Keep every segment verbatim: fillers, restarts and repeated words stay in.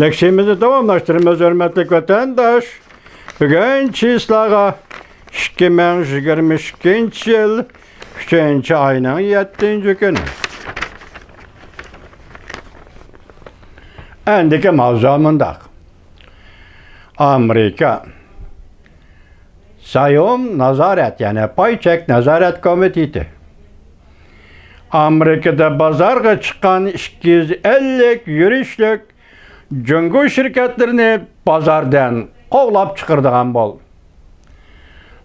تەكشىمىزنى داۋاملاشتۇرىمىز، ھۆرمەتلىك ۋەتەنداش. بۈگۈن چىسلاغا ئىككى مىڭ يىگىرمە ئىككىنچى يىل ئۈچىنچى ئاينىڭ يەتتىنچى كۈنى. ئەندىكى ماۋزۇ مۇنداق. ئامېرىكا سايوم نازارەت، يەنى پاي چەك نازارەت كومىتېتى ئامېرىكىدا بازارغا چىققان ئىككى يۈز ئەللىك يۈرۈشلۈك جۇڭگو شىركەتلىرىنى بازاردىن قوغلاپ چىقىرىدىغان بولدى.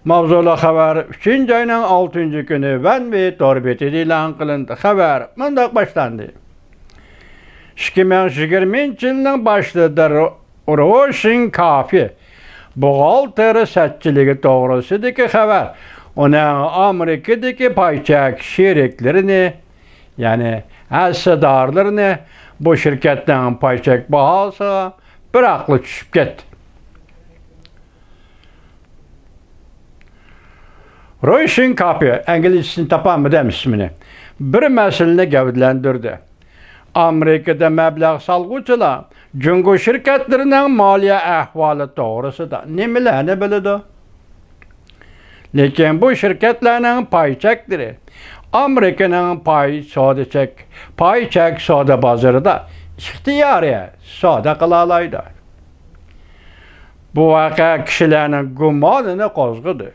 ماۋزۇلۇق خەۋەر ئۈچىنچى ئاينىڭ ئالتىنچى كۈنى ۋەنۋېي تور بېتىدە ئېلان قىلىندى. خەۋەر مۇنداق باشلاندى. ئىككى مىڭ يىگىرمىنچى يىلنىڭ باشلىرىدا روشىن كافى بوغالتىر سەتچىلىكى توغرىسىدىكى خەۋەر ئۇنىڭ ئامېرىكىدىكى پاي چەك شېرىكلىرىنى، يەنى ھەسسىدارلىرىنى بۇ شىركەتنىڭ پاي چەك باھاسىغا بىراقلا چۈشۈپ كەتتى. روشىن كافى، ئىنگلىزچىسىنى تاپالمىدىم ئىسمىنى، بىر مەسىلىنى گەۋدىلەندۈردى. ئامېرىكىدا مەبلەغ سالغۇچىلار جۇڭگو شىركەتلىرىنىڭ مالىيە ئەھۋالى توغرىسىدا نېمىلەرنى بىلىدۇ؟ لېكىن بۇ شىركەتلەرنىڭ پاي چەكلىرى ئامېرىكىنىڭ پاي سودا چەك، پاي چەك سودا بازىرىدا ئىختىيارىي سودا قىلالايدۇ. بۇ ۋەقە كىشىلەرنىڭ گۇمانىنى قوزغىدى.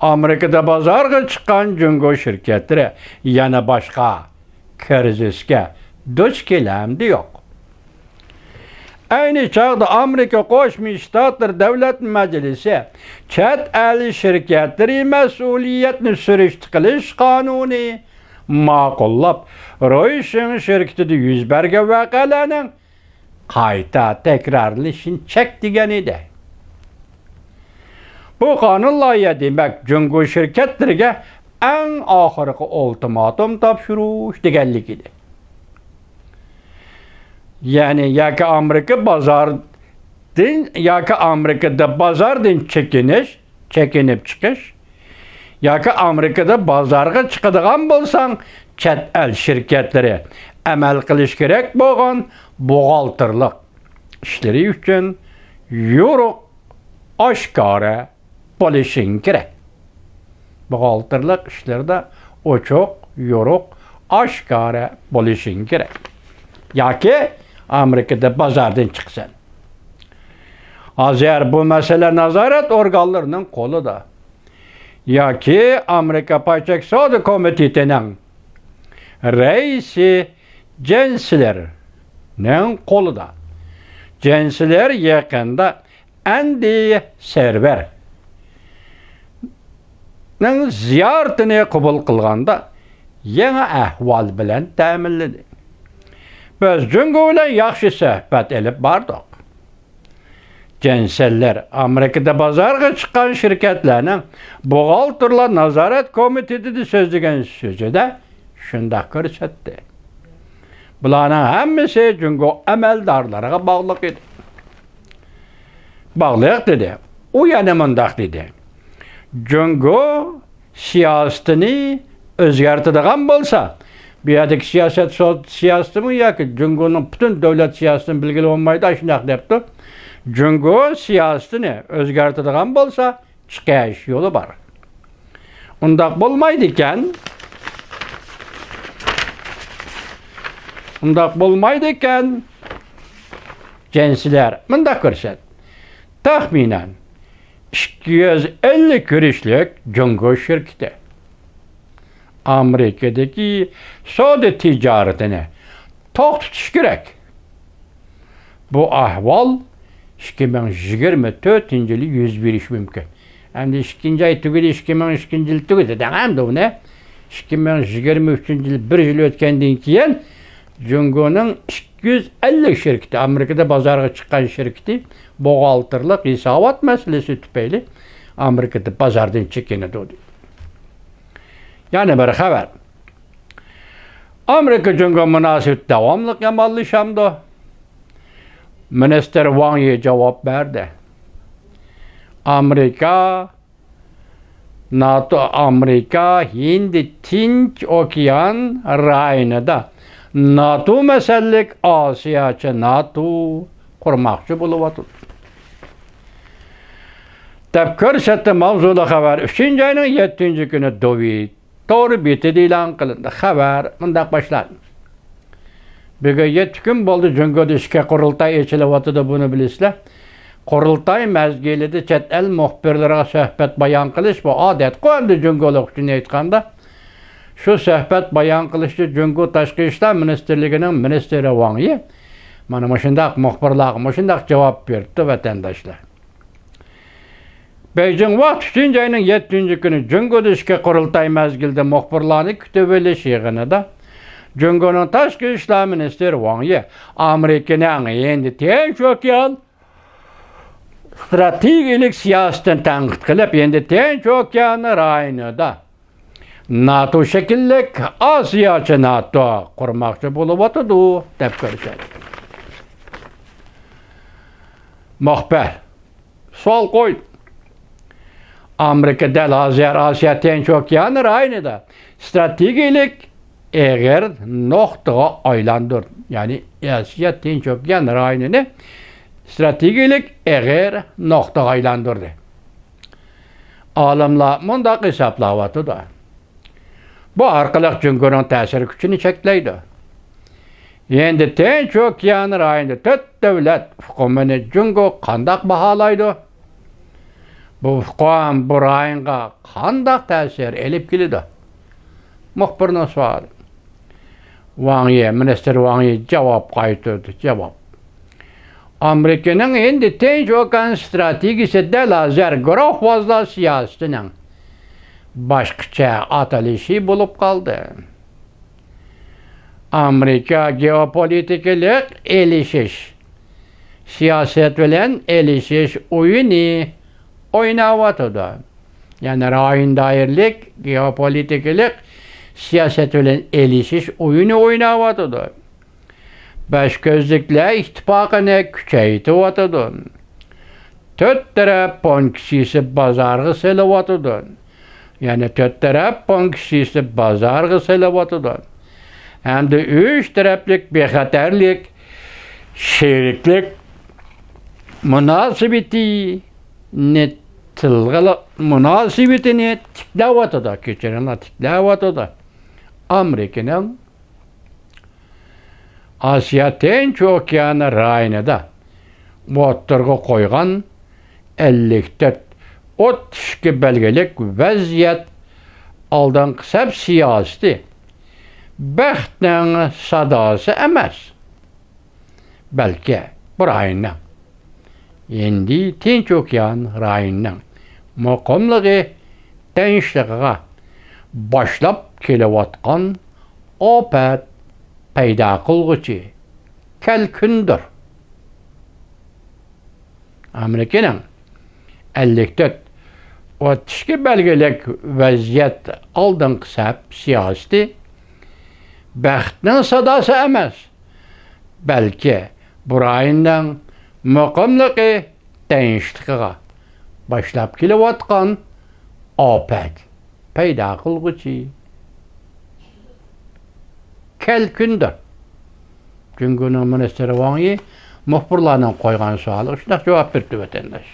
ئامېرىكىدا بازارغا چىققان جۇڭگو شىركەتلىرى يەنە باشقا كىرىزىسكە دۇچ كېلەمدى يوق. ئەينى چاغدا ئامېرىكا قوشما شتاتلىرى دۆلەت مەجلىسى چەت ئەل شىركەتلىرى مەسئۇلىيەتنى سۈرۈشتە قىلىش قانۇنى ماقۇللاپ، رويشىڭ شىركىتىدە يۈز بەرگەن ۋەقەلەرنىڭ قايتا تەكرارلىنىشىنى چەكلىگەن ئىدى. بۇ قانۇن لايىھە، دېمەك، جۇڭگو شىركەتلىرىگە ئەڭ ئاخىرقى ئۇلتىماتوم تاپشۇرۇش دېگەنلىك ئىدى. يەنى ياكى ئامېرىكا بازاردىن، ياكى ئامېرىكىدا بازاردىن چېكىنىش، چېكىنىپ چىقىش، ياكى ئامېرىكىدا بازارغا چىقىدىغان بولساڭ، چەت ئەل شىركەتلىرى ئەمەل قىلىش كېرەك بولغان بوغالتىرلىق ئىشلىرى ئۈچۈن يورۇق، ئاشكارا بولۇشۇڭ كېرەك. بوغالتىرلىق ئىشلىرىدا ئوچۇق، يورۇق، ئاشكارا بولۇشۇڭ كېرەك. ياكى ئامېرىكىدا بازاردىن چىقىسەن. ھازىر بۇ مەسىلە نازارەت ئورگانلىرىنىڭ قولىدا. ياكى ئامېرىكا پاي چەك سودا كومىتېتىنىڭ رەئىسى جېنسلېرنىڭ قولىدا. جېنسلېر يېقىندا ئەندى سېرۋېرنىڭ زىيارىتىنى قوبۇل قىلغاندا يېڭى ئەھۋال بىلەن تەمىنلىدى. بىز جۇڭگو بىلەن ياخشى سۆھبەت ئېلىپ باردۇق. جېنسلېر ئامېرىكىدا بازارغا چىققان شىركەتلەرنىڭ بوغالتىرلار نازارەت كومىتېتىدا سۆزلىگەن سۆزىدە شۇنداق كۆرسەتتى. بۇلارنىڭ ھەممىسى جۇڭگو ئەمەلدارلىرىغا باغلىق ئىدى. باغلىق دېدى. ئۇ يەنە مۇنداق دېدى. جۇڭگو سىياسىتىنى ئۆزگەرتىدىغان بولسا، بۇ يەردىكى سىياسەت سو-، سىياسىتىمۇ ياكى جۇڭگونىڭ پۈتۈن دۆلەت سىياسىتىنى بىلگىلى بولمايدۇ، ئاشۇنداق دەپتۇ. جۇڭگو سىياسىتىنى ئۆزگەرتىدىغان بولسا، چىقىش يولى بار. ئۇنداق بولمايدىكەن، ئۇنداق بولمايدىكەن، جېنسلېر مۇنداق كۆرسەت. تەخمىنەن، ئىككى يۈز ئەللىك يۈرۈشلۈك جۇڭگو شىركىتى ئامېرىكىدىكى سودا تىجارىتىنى توختىتىش كېرەك. بۇ ئەھۋال ئىككى مىڭ يىگىرمە تۆتىنچى يىلى يۈز بېرىشى مۇمكىن. ئەمدى ئىككىنچى ئاي تۈگىدى، ئىككى مىڭ ئىككىنچى يىل تۈگىدى دەڭ ئەمدى ئۇنى. ئىككى مىڭ يىگىرمە ئۈچىنچى يىل بىر يىل ئۆتكەندىن كېيىن جۇڭگونىڭ ئىككى يۈز ئەللىك شىركىتى، ئامېرىكىدا بازارغا چىققان شىركىتى بوغالتىرلىق ھېسابات مەسىلىسى تۈپەيلى ئامېرىكىدا بازاردىن چېكىنىدۇ. يەنە بىر خەۋەر. ئامېرىكا جۇڭگو مۇناسىۋىتى داۋاملىق يامانلىشامدۇ؟ مىنىستىر ۋاڭ يى جاۋاب بەردى. ئامېرىكا، ناتو، ئامېرىكا، ھىندى، تىنچ ئوكيان رايونىدا ناتو مەسىلىلىك ئاسىياچە ناتو قۇرماقچى بولۇۋاتىدۇ، دەپ كۆرسەتتى ماۋزۇلۇق خەۋەر ئۈچىنچى ئاينىڭ يەتتىنچى كۈنى دوۋى تور بېتىدە ئېلان قىلىندى. خەۋەر مۇنداق باشلاندى. بۈگۈن يەتتە كۈن بولدى، جۇڭگودا ئىككى قۇرۇلتاي ئېچىلىۋاتىدۇ، بۇنى بىلىسىلەر. قۇرۇلتاي مەزگىلىدە چەت ئەل مۇخبىرلىرىغا سۆھبەت بايان قىلىش، بۇ ئادەتقۇ ئەمدى جۇڭگولۇق ئۈچۈن ئېيتقاندا. شۇ سۆھبەت بايان قىلىشتا جۇڭگو تاشقى ئىشلار مىنىستىرلىكىنىڭ مىنىستىرى ۋاڭ يى مانا مۇشۇنداق مۇخبىرلارغا مۇشۇنداق جاۋاب بېرىپتۇ، ۋەتەنداشلار. بېيجىڭ ۋاقتى ئۈچىنچى ئاينىڭ يەتتىنچى كۈنى جۇڭگودا ئىككى قۇرۇلتاي مەزگىلىدە مۇخبىرلارنى كۈتۈۋېلىش يىغىنىدا جۇڭگونىڭ تاشقى ئىشلار مىنىستىرى ۋاڭ يى ئامېرىكىنىڭ ھىندى تىنچ ئوكيان ئىستراتېگىيەلىك سىياسىتىنى تەنقىد قىلىپ، ھىندى تىنچ ئوكيان رايونىدا ناتو شەكىللىك ئاسىياچە ناتو قۇرماقچى بولۇۋاتىدۇ، دەپ كۆرسەتتى. مۇخبىر سوئال قويدى. ئامېرىكا دەل ھازىر ئاسىيا تىنچ ئوكيان رايونىدا ئىستراتېگىيەلىك ئېغىر نۇقتىغا ئايلاندۇردى. يەنى ئاسىيا تىنچ ئوكيان رايونىنى ئىستراتېگىيەلىك ئېغىر نۇقتىغا ئايلاندۇردى. ئالىملار مۇنداق ھېسابلاۋاتىدۇ. بۇ ئارقىلىق جۇڭگونىڭ تەسىر كۈچىنى چەكلەيدۇ. ئەمدى تىنچ ئوكيان رايونىدا تۆت دۆلەت ئۇقۇمىنى جۇڭگو قانداق باھالايدۇ؟ بۇ ئۇقۇم بۇ رايونغا قانداق تەسىر ئېلىپ كېلىدۇ؟ مۇخبىرنىڭ سوئالى. ۋاڭ يى، مىنىستىر ۋاڭ يى جاۋاب قايتۇردى، جاۋاب. ئامېرىكىنىڭ ھىندى تىنچ ئوكيان ئىستراتېگىيىسى دەل ھازىر گۇرۇھۋازلار سىياسىتىنىڭ باشقىچە ئاتىلىشى بولۇپ قالدى. ئامېرىكا گېئوپولىتىكىلىق ئېلىشىش سىياسەت بىلەن ئېلىشىش ئويۇنى ئويناۋاتىدۇ. يەنى رايون دائىرىلىك گېئوپولىتىكىلىق سىياسەت بىلەن ئېلىشىش ئويۇنى ئويناۋاتىدۇ. بەش كۆزلۈكلەر ئىتتىپاقىنى كۈچەيتىۋاتىدۇ. تۆت تەرەپ پونكىتسىسى بازارغا سېلىۋاتىدۇ. يەنى تۆت تەرەپ پونكىتسىسى بازارغا سېلىۋاتىدۇ. ھەمدە ئۈچ تەرەپلىك بىخەتەرلىك شېرىكلىك مۇناسىۋىتىنى تىلغا، مۇناسىۋىتىنى تىكلەۋاتىدۇ، كەچۈرۈڭلار، تىكلەۋاتىدۇ. ئامېرىكىنىڭ ئاسىيا تىنچ ئوكيانى رايونىدا ئوتتۇرىغا قويغان ئەللىك تۆت ئوتتۇز ئىككى بەلگىلىك ۋەزىيەت ئالدىنقى سەپ سىياسىتى بەختنىڭ ساداسى ئەمەس، بەلكى بۇ رايوننىڭ، ھىندى تىنچ ئوكيان رايونىنىڭ مۇقىملىقى، تىنچلىقىغا باشلاپ كېلىۋاتقان ئاپەت پەيدا قىلغۇچى كەلكۈندۇر. ئامېرىكىنىڭ ئەللىك تۆت ئوتتۇز ئىككى بەلگىلىك ۋەزىيەت ئالدىنقى سەپ سىياسىتى بەختنىڭ ساداسى ئەمەس، بەلكى بۇ رايوننىڭ مۇقىملىقى، تىنچلىقىغا باشلاپ كېلىۋاتقان ئاپەت پەيدا قىلغۇچى كەلكۈندۇر. جۇڭگونىڭ مىنىستىرى ۋاڭ يى مۇخبىرلارنىڭ قويغان سوئالىغا شۇنداق جاۋاب بېرىپتۇ، ۋەتەنداش.